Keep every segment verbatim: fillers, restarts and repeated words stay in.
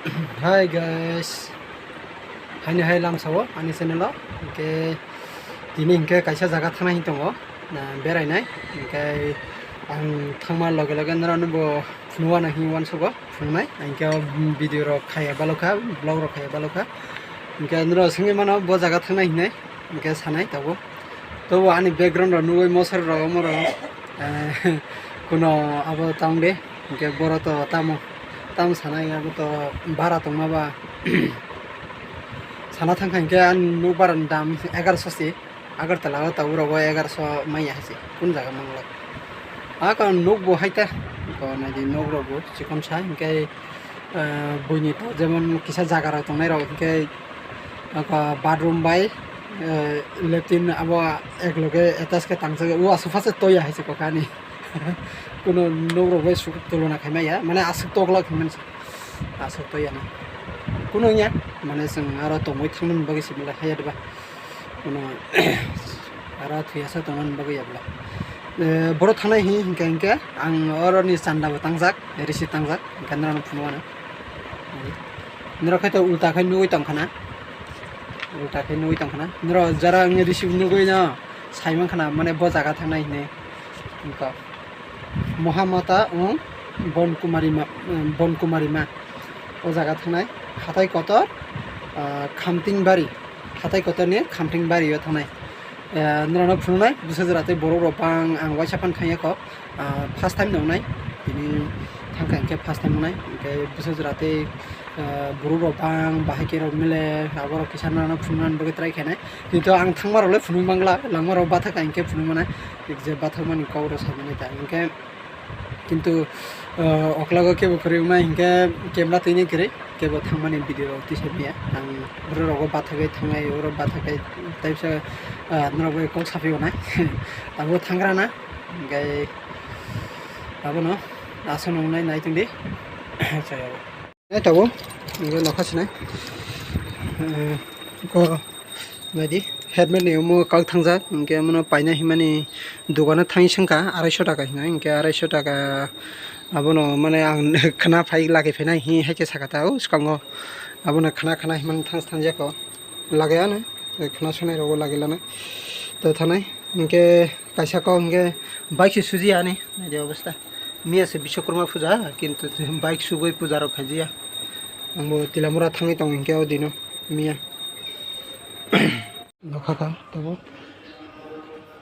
Hi guys, haini hai lamsao ani channel o, hingke tini hingke kaisa jaga thana hin tongo, na berainai, hingke ang thangma loge loge norokno bo phunukna hin uansugo phunuknai, hingke video rok khaiya balokha, vlog rok khaiya balokha, hingke norok swngwi mano bo jaga thangnai hinwi. Hingke sanai tabuk. Tobo ani background rok nugui mosor rok omo rok, eh, kuno abo tang de. Hingke boro to tamo, tamo sanai abo to bara tongma ba. Sana thangkha hingke ani nuk bara ni dam egaroso se. Agartala o tabuk rogo egaroso maya hai se. Kun jaga mangla. Ako nuk bo hai ta. Ko nai di nuk rok bo chikon sa hingke, eh, buini to jemon kisa jaga rok tongnai rok hingke Aka bathroom bai, eh, latrine abo ek loge attach khe tangjago. O aswk pha se toya hai se kokha ani. Kuno nok rok bai suk tuluna khai maya. Mane aswk toklak hinwi se. Aswk toya na. Kuno ya, mane chwng aro tongwi thangnani bagwi se belai haya diba. Kuno aro thwiyasa tongmani bagwi ya belai. Eh, borok thanai hi hinkhe hinkhe ang oroni chanda bo tangjak, receipt tangjak, hinkhe norokno phunukmano. Norok khe to ulta khe nugui tongkha na? Ulta khe nugui tongkha na? Norok jara wngwi receipt nugui no sai mankha na, mane bo jaga thangnai hinwi. Wngkha. Mohamata wng Bon Kumari ma, Bon Kumari ma. O jaga thangnai. Hatai kotor, ah, Khamtingbari. Hatai kotorni Khamtingbari o thangnai. Eh, norokno phunuknai, bwsajwk tei borok rok bang ang waisa phano thangya kho. Ah, first time nongnai, tini thangkha hinkhe first time nongnai, hinkhe bwsajwk tei, ah, borok rok bang bahai khe rok mile, aborok kisa norokno phunuknani bagwi try khainai. Kintu ang thangma rok le phunuk mangla, langma rok bathakha hinkhe phunuk manai, je bathakmani kok rok sai manai ta. Hinkhe Kintu, ah, oklogo kebo kwrwi wngnai hinkhe camera twini kwrwi, kebo thangmani video rok tisa maya. Ang borok rogo bathagwi thangnai, oro bathagwi taisa, ah, norok bai kok saphi wngnai. Abo thangrana, hinkhe abono aswk nwngnai nai tongdi. Chayao. Nai tabuk, nokha sinai. Eh, ko naidi, helmet ni omo kak thangjak, hinkhe omono paina himani dogano thangwi swngkha, arai sho taka hinwi, hinkhe arai sho taka abono mane ang khna phai laki phainai hi hai khe saka ta, o swkango abono khna khna himani thang thangjak kho, lagaya no, khna sunai rogo lagi lanai, to thanai, hinkhe kaisa kok hinkhe bike se sujiya ani, naidi obostha. Miya se Biswakarma puja, kintu bike sugwi puja rok khaijiya. Ang bo Tilamura thangwi tongo hinkhe o dino miya. Nokha kha tabuk.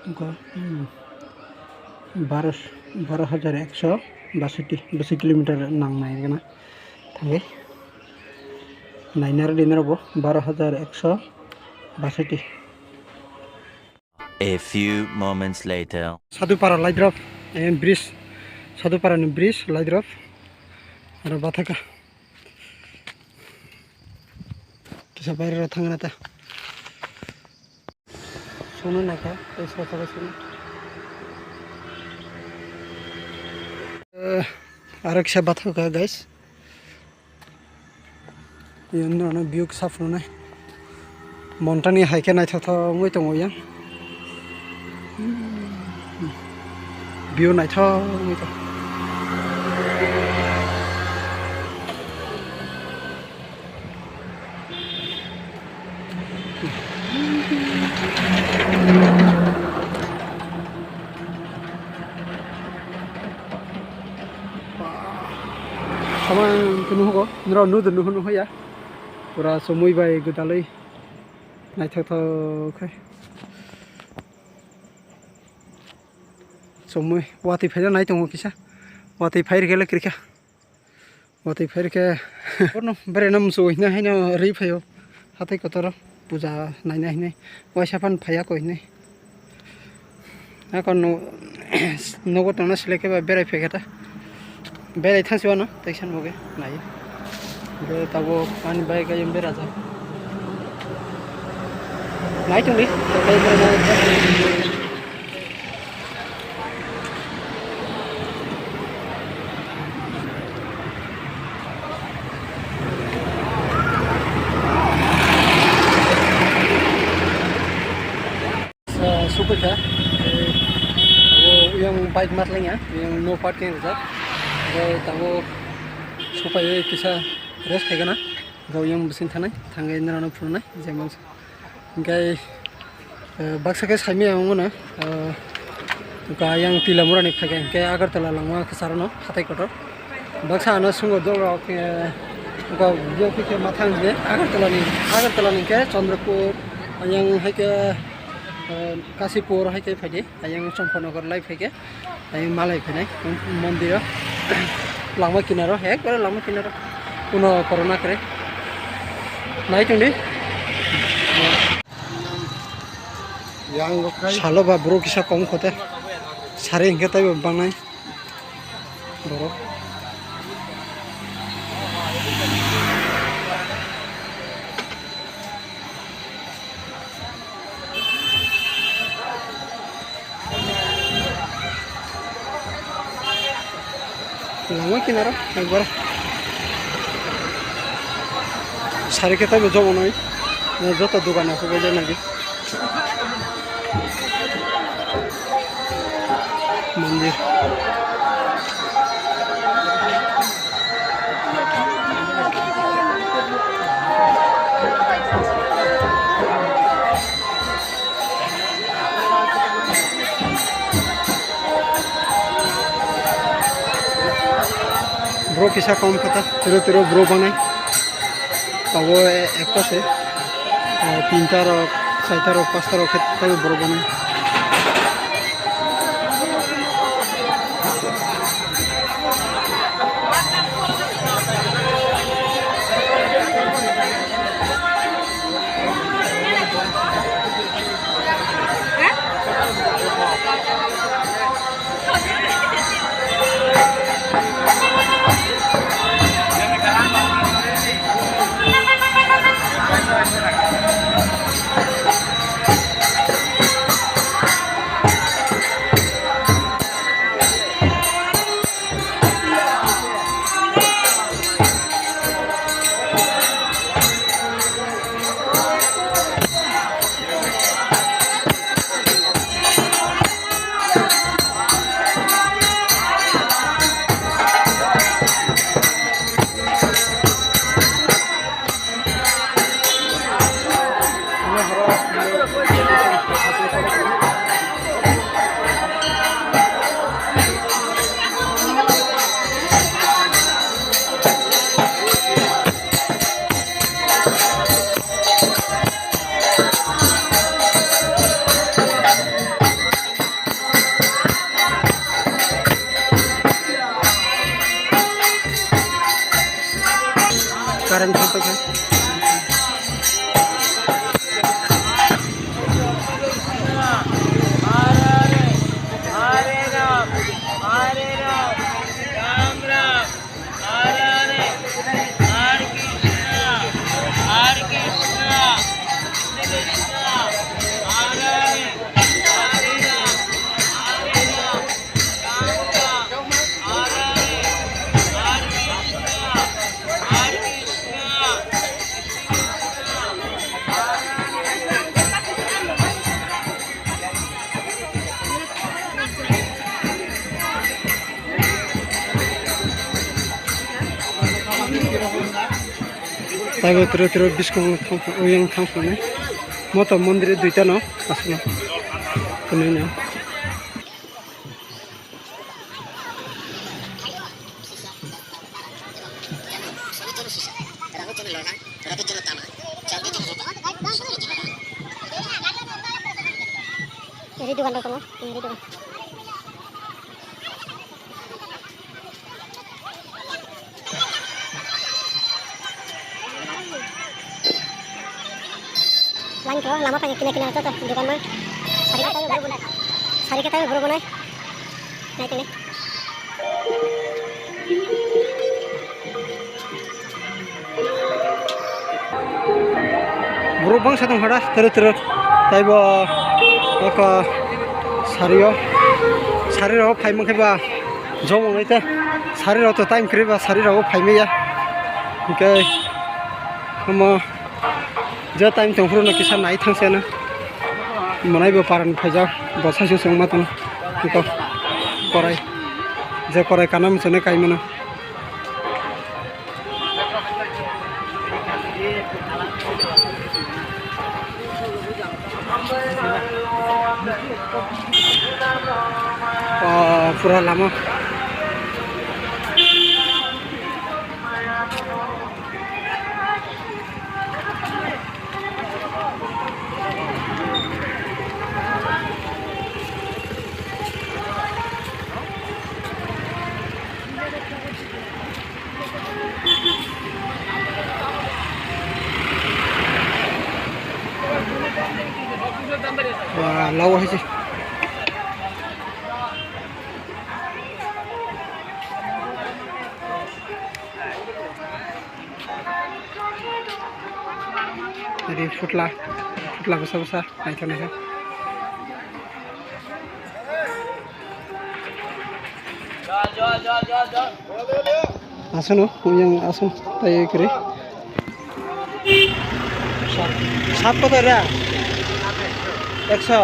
Wngkha, hmm, baro, baro hajar ekso basati, bwswk kilometer nang nai gana thangwi. Nainaro dinaro bo baro hajar ekso basati. A few moments later. Sadhupara Laidrop, eh, bridge, Sadhupara ni bridge, Laidrop. Aro bathaka. Kisa baire ro thangna ta. Sunu naikha, tei sa sa sunu. Eh, aro kisa bathaka, guys. Yang no view kisa phunuknai. Montani hai khe naithok thok wngwi tongo yang. View naithok wngwi tongo. Samang kunu hugo, nrao nudu nuhu nuhu ya. Pura somoi bai gwdalwi naithok thok khai. Somoi watwi phaina nai tongo kisa. Watwi phai rikhe le kwrwikha. Watwi phai rikhe. Bono bere nam so hina haino ri phaio. Hatai kotoro puja naina hinai. Waisa phan phaiya ko hinai. Ako no, nogo tongna selekhe ba berai phekhe ta. Berai thangsi wano, tei san boge, nai. Be tabo ani bai kayem bera ja. Nai tongdi, tei bera ja. Sa supai kha, eh, abo yang bike mat lengya, yang no parking rijak. Abo tabo supai kisa Just phaikana, gau yang bising thanai, thangai nirano phunai, jemon. Hingkai, eh, baksa khe saimaya wngmano, eh, wngkha yang Tilamurani phaikha, hingke Agartala langma khe sarono, hatai kotor. Baksa ano sungo doro, eh, wngkha, biyok khe mathang je, Agartalani, Agartalani khe Chandrapur, yang hai khe, eh, Kasipur hai khe phaidi, yang Champanagar lai phaikhe. Ayang malai phainai mondir o, langma kinaro, ekbare langma kinaro, kuno corona kwrwi. Nai tongdi. Salo ba borok kisa kom khote. Sari hinkhe taibo bangnai borok. Langma kinaro ekbar sari khe taibo jogonoi joto dogan aswk bai nai di. Mondir. Bro kisa kom kata, tiro tiro bro banai. Abo ekta se, eh, tinta rok, saita rok, pasta rok khe taibo borok boni. Current thang paikha. Taibo tro tro biskang thang, oyang thang phano. Moto mondire duita no, aswkno. Kunui no. Eri dogan rok tongo, eri dogan. Line ko lama phai kina kina joto dogan mang. Sari khe tawi borok bo nai. Sari khe tawi borok bo nai. Nai tini. Borok bangsa tong hada tere tere. Taibo oko sario. Sari rok phai mangkhe ba. Jomong nai ta sari rok to time kwrwi ba sari rok phai maya. Hwnkhe omo je time tong phuru no kisa nai thang se no. Mwnai bo paran phaijak bo sai se wngma tong. Hwnkhe korai je korai kana muchunai kai mano. O, pura lama. Wah, lawa hai se. Jadi futla, futla bwsa bwsa, naithok naithok. Asono, yang ason, tai kiri. Sat kota ra? Ekso.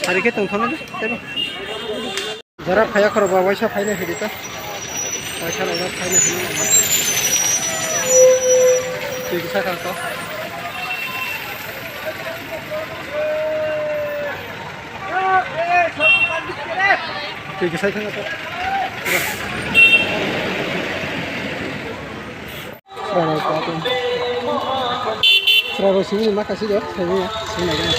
Sari khe tongthokno de, tebo. Jora phaiya khoro ba, waisa phaina hidi ta. Waisa rok phai na hino. Twi kisa kha to. Twi kisa kha to. Srarok simi ma kasi jo, simi simi na gana.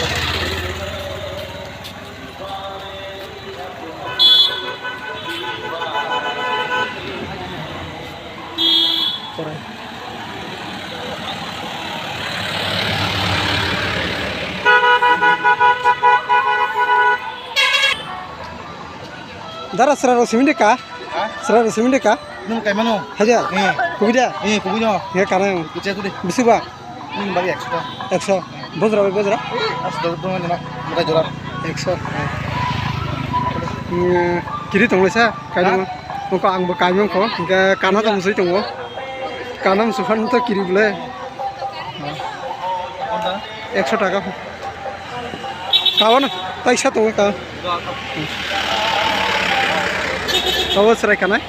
Dara srarok simi de ka? Ha? Srarok simi de ka? Nung kai mano? Haja? Eh. Kubida? Eh, kubida. He karang. Kuche tu de. Bisi ba? Nung bagi ekso ta. Ekso. Bojra bai bojra? As dor dong ni ma. Mukai jora. Ekso. Hmm, kiri tong lai sa? Kai ha? Nung. Nung ko ang bo kai nung ko. Hingke kana tong sui tongo. Kana musufan to kiri bole. Ekso taka. Kawan, taisa tongo ka. Kawan serai kanai.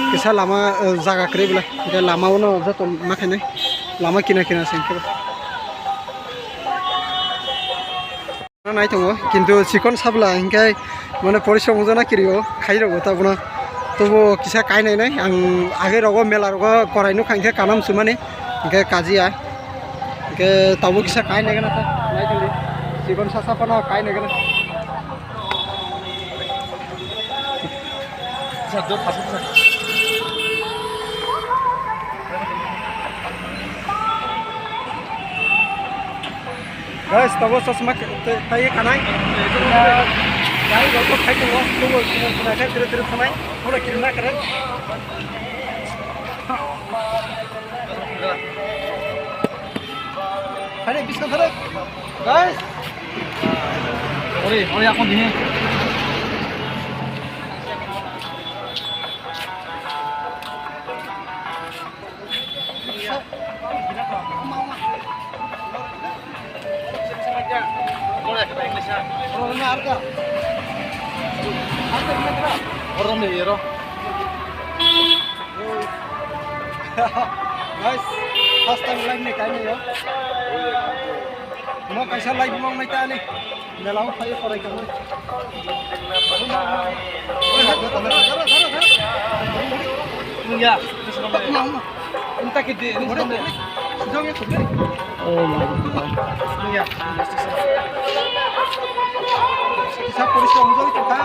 Kisa lama, eh, jaga kwrwi bwla. Hingke lama uno joto ma khainai. Lama kina kina se hingke. Nai tongo, kintu chikon sabla hingke mane porishrom wngjakna kirio, khai rogo tabukno. Tobo kisa kai nai nai, ang age rogo mela rogo korai nukha hingke kanam sumani, hingke kajiya. Hingke tabuk kisa kai nai gana ta, nai tongdi. Chikon sasa phano kai nai gana. Guys, tabuk chosma taiwi kanai. Nai rok bo khai tongo, tongo, tongo, tongo, khai tere tere thanai, bono kirima kare. Hari biskang thare, guys. Ore, ore, akon dihe. Guys, first time live ni kainai yo. Mo kaisa live mo nai ta ni. Mela o phai korai kamo. Ya. Unta ke de. Oh my God. Ya. Sa polis ko mujol ko ka.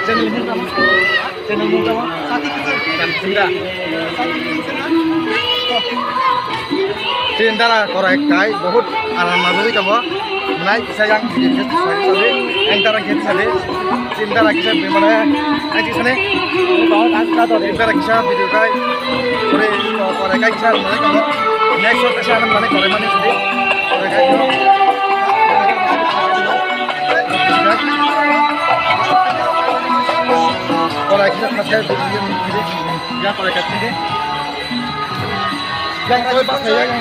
Channel mung tamo? Channel mung tamo? Chini dara korai kai, bahut aram nagwi tamo. Nai kisa yang kisa kisa, yang dara kisa kisa. Sindara kisa bimane, ai kisa ne. Sindara kisa video kai. Ore, ore kai kisa bimane kamo. Next one, kaisa ano mane korai mane sidi. Korai kaisa. Korai kaisa, kaisa, ya korai kaisa sidi. Yang korai bak ya, yang.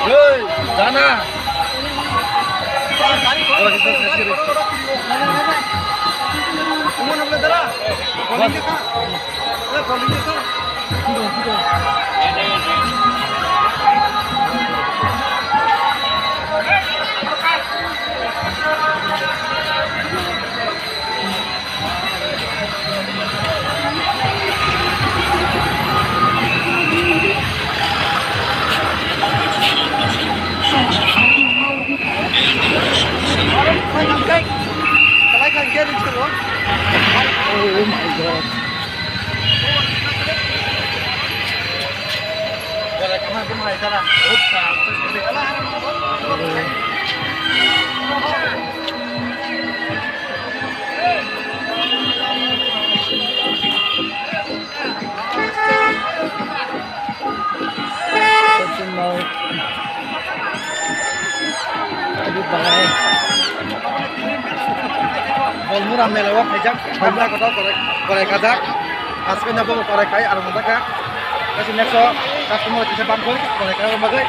Hey, Dana. Oh my God. Bolmura mela o khaijak, hamla kotor korai, korai kajak. Aske na bo korai kai, aro mata ka. Kasi next o, customer kisa bangkoi, korai kai bagoi.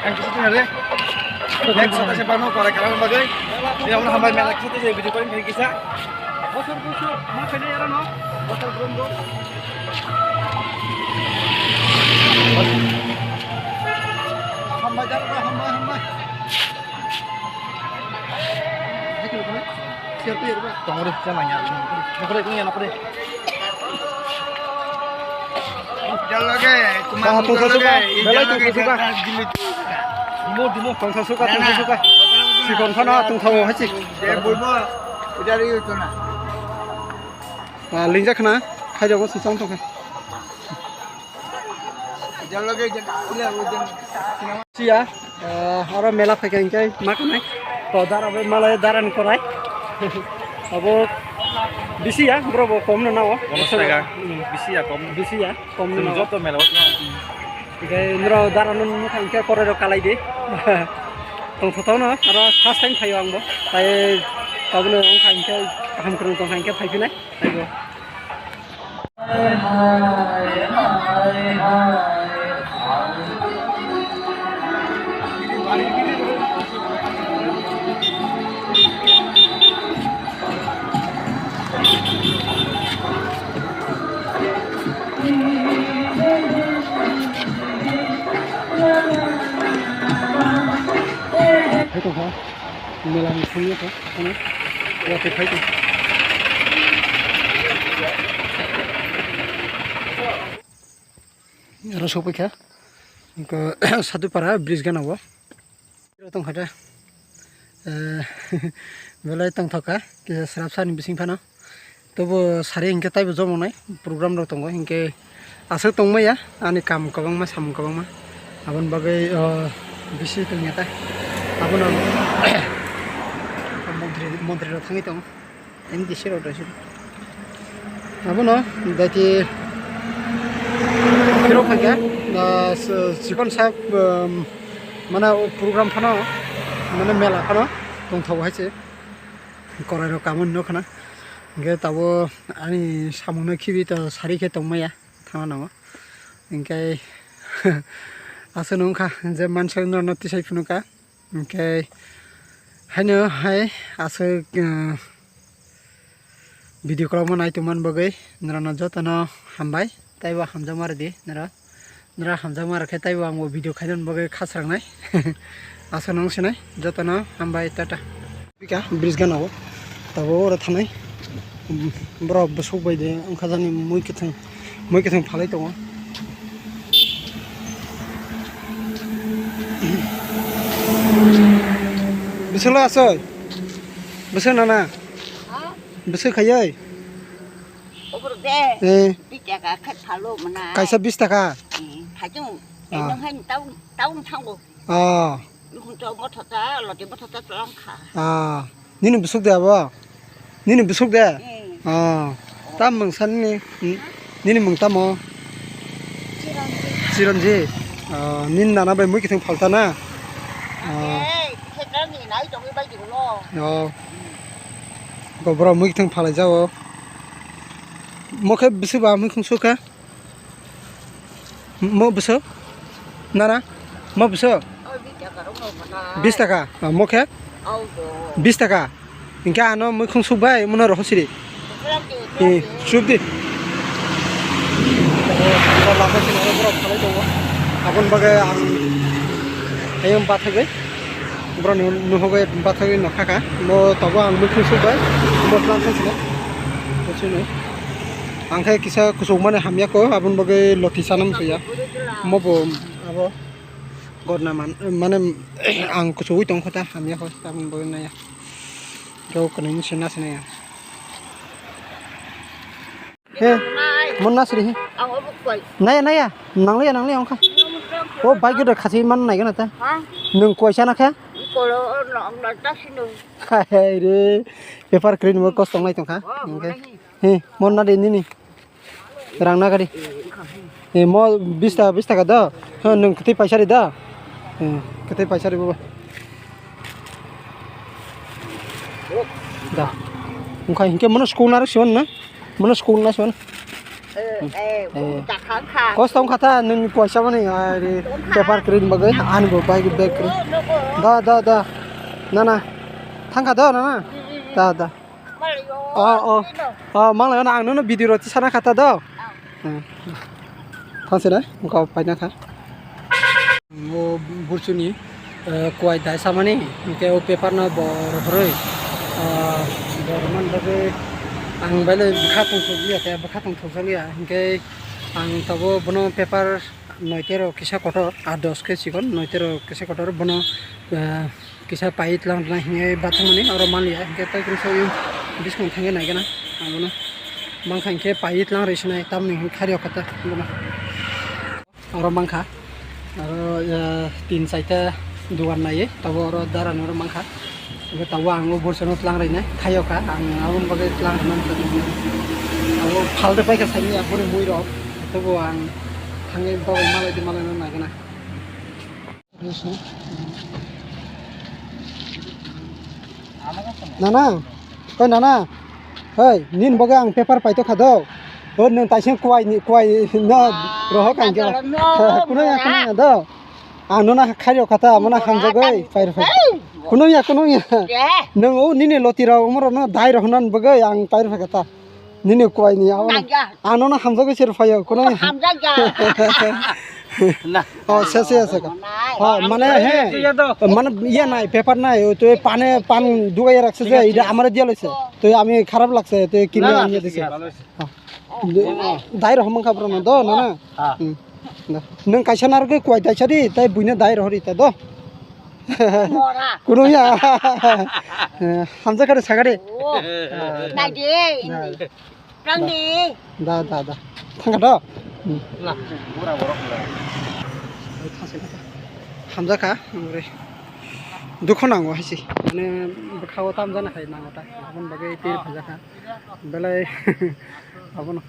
Ang kisa tina re. Next o kasi bangkoi, korai kai bagoi. Ini orang hambai mela kisa tina video koi kisa. Bosor bosor, ma kene era no. Bosor bosor. Hambai jalo, hambai, hambai. Tongori, jangan ya. Nokre, ini nokre. Jalo ke, cuma tungsa suka, belai tungsa suka. Dimo, dimo, tungsa suka, tungsa suka. Sikon khana tungthao hasi. Dia boibo, udah itu na. Ah, lingjak khna, khai jago sisang tongkha. Siya, ah, oro mela phaikha hinkhe ma khanai. To dara bai malai daran korai. Abo bisi ya, bro bo kom no nao. Bisi ya kom. Bisi ya kom no nao. Joto mela o. Hinkhe nro dara no nukha hinkhe korai rok kalai di. Tongthothok no, aro first time phaio ang bo. Tai tabuk no wngkha hinkhe kaham kwrwng tongkha hinkhe phaiphinai. Thank you. Hai tongkha. Mela ni thangya kha, ano watwi phai tong. Aro sopikha, wngkha Sadupara bridge gana o. Tongkha da, eh, belai tongthokha, kisa srapsa ni bising phano. Tobo sari hinkhe taibo jomo nai program rok tongo, hinkhe aswk tongmaya ani kam kwbangma, samung kwbangma, aboni bagwi, o, bisi tongya ta. Abono montri, montri rok thangwi tongo, M D C rok rw sidi. Abono daiti phirok phaikha, o, si-, sikon sak, o, mane o program phano, mane mela phano tongthogo hai se. Korai rok kamani nokha na. Hinkhe tabuk ani samung no khibi to sari khe tongmaya thangna nango. Hinkhe aswk no wngkha je mansa norno tisai phunukha. Hinkhe haino hai aswk, uh, video kwlangma nai tongmani bagwi norokno jotono hambai teibo hamjakma rwdi norok. Nora hamjakma rwkhe taibo ang bo video khainani bagwi khasrangnai. Aswk nung sinai, jotono hambai, tata. Bika bridge gana o, tabuk oro thanai. Borok bwswk bai de wngkha jani mui kwthwng, mui kwthwng phalai tongo. Bwswk le aswk? Bwswk nana? Ha? Bwswk khaiwi? Obor de. Eh. Bis taka khe phalo mwnai. Kaisa bis taka? Eh, phaitung. Ah. Nung hai taun, taun thango. Ah. Nung to mothota, loti mothota tlang kha. Ah. Nini bwswk de abo? Nini bwswk de? Eh. Ah. Tam mung san ni, nini mung tamo? Chiranji. Chiranji. Ah, nini nana bai mui kithung phalta na? Ah. Hey, khe tang ni nai tongwi bai di ulo. Oh. Go bro mui kithung phalai jao. Mo khe bisi ba mui khung sukha. Mo bwswk? Nana? Mo bwswk? Bis taka. Ah, mo khe? Bis taka. Hinkhe ano mui khung suk bai, mono rohor siri. Eh, suk di. Aboni bagwi ang ayang bathagwi. Borok nuhugwi bathagwi nokha kha. Mo tabuk ang mui khung suk bai. Mo tlang khe sini. Ang khe kisa kuchuk mani hamya kho, aboni bagwi loti sana muchungya. Mo bo abo gorna man, mane ang kuchugwi tong kho ta hamya kho, aboni bagwi naya. Kebo kwnwi se na sinaya. He, mo na siri he. Naya, naya, nangliya, nangliya ongkha. O bai gede khasi man nai gana ta. Nwng kuaisa na kha? Hai re, paper kwrwi nungwi kosto wngnai tongkha. Hwnkhe. He, mo na de nini. Rang na gari. E, mo bis taka, bis taka do. Ha, nwng kwtwi paisa ri do. E, kwtwi paisa ri bo. Da. Wngkha hinkhe mono school narwk siyon na? Mono school na siyon. Eh, eh, eh. Kosto wngkha ta nwng kuaisa mani, ari paper kwrwi ni bagwi ani bo bai bag kwrwi. Da, da, da. Na, na. Thangkha do, na, na. Da, da. Oh, oh. Oh, manglai, ang nono video roti sana kha ta do. Hmm. Thang sini, engkau paina kha. O burchuni, eh, kuai dai samani, hinkhe o paper no bo rohorwi, ah, bo roman bagwi ang belai bwkha tongthokliya, khe bwkha tongthokjakliya, hinkhe ang tabuk bono paper noi tero kisa kotor, aa dos khe chikon, noi tero kisa kotor, bono, eh, kisa paiwi tlang rwna hinwi bathangmani oro manliya, hinkhe tei kisa o biskang thangwi naigana ang bono mankha, hinkhe paiwi tlang rwi sinai, tamoni hinkhe kharwi o kha ta bono. Oro mankha, aro, eh, tin chaita dogan naiwi, tabuk oro darani oro mankha. Hwnkhe tabuk ang o borsa no tlang rwinai thaio kha, ang aboni bagwi tlang rwna muchungya. Abo phalde paikha saimanya boni mui rok, tobo ang thangwi bagwi malai di malai no naigana. Nana, oi nana, oi nini bagwi ang paper paito kha do. O nwng taising kuai ni, kuai no rohor kang khe. Kuno ya, kuno ya do. Ang nono kharwi o kha ta, mono hamjagwi pairw phai. Kuno ya, kuno ya. Nwng o nini loti rok, omo rok no dai rok hwnna bagwi ang pairw phai kha ta. Nini kuai ni abo. Ang nono hamjagwi se rw phaio, kuno ya. Hamjakya. Oh, se, se, se. Oh, mane, he. Mane, iya nai, paper nai, o tui pane, pan dugai rakse je, ida amare dia loise. Tui ami kharap lakse, tui kini ami dise. Dai rok mangkha bro no do, nana. Hmm. Da. Nwng kaisa narwgwi kuai daisa di, tai buino dai rohori ta do. Mora. Kuno ya. Eh, hamjakha de sakha de. Oh. Ah, nai de, da. Indi. Tang di. Da, da, da. Thangkha do? Hmm. Hamjakha, ore. Dukhu nango haise. Mane bwkhao tamjana khai nango ta. Aboni bagwi tir phajakha. Belai abono.